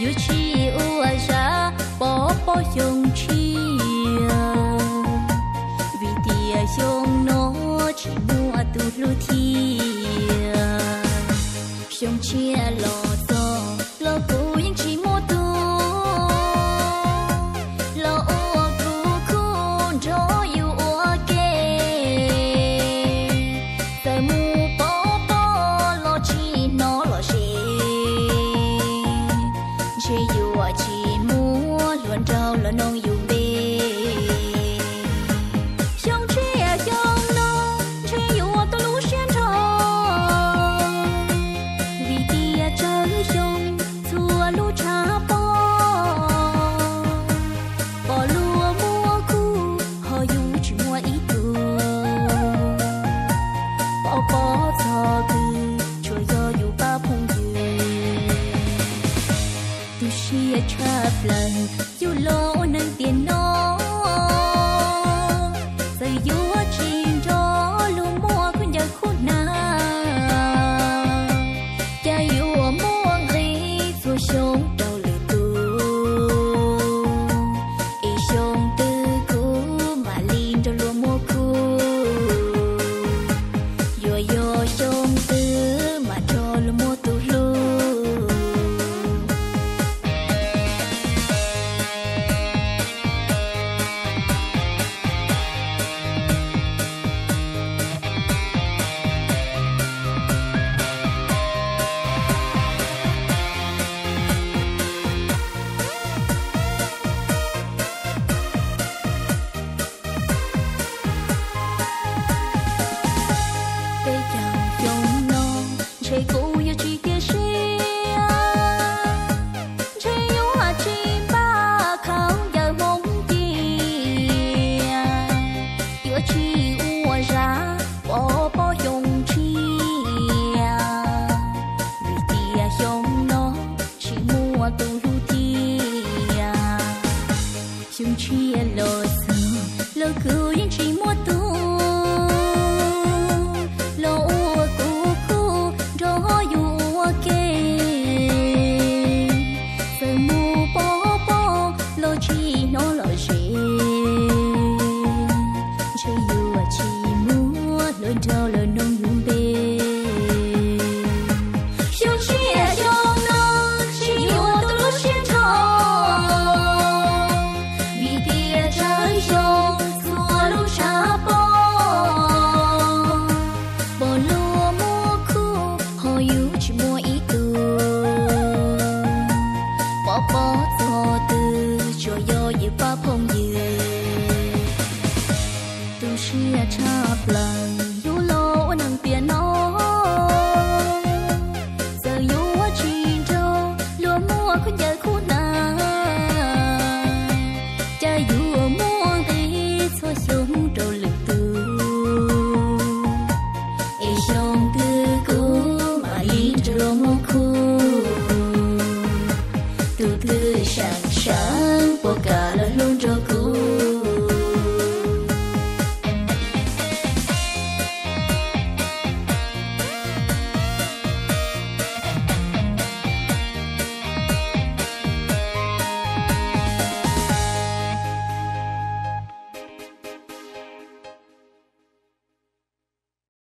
Yuav tsis ua zaj pov pob xyoo tshiab, vim tias xyoo no tsis muaj tus hlub thiab. Xyoo tshiab los txog los kuv yeej tsis muaj tus los ua kuv khub nrog yus ua ke. Txawm mus pov pob los tsis hnov los ze, ntshe yuav tsis muaj hluas nraug los noog yus npe. Xyoo tshiab xyoo no ntshe yuav tau lub siab nrho, vim tias tsawg xyoo txhua lub tshav pob, pom luag muaj khub ho yus tsis muaj ib tug. Pov pob txog twg tsuas yog yus pab phooj ywg, tu siab tshaj plaws yus los ua neeg tiam no.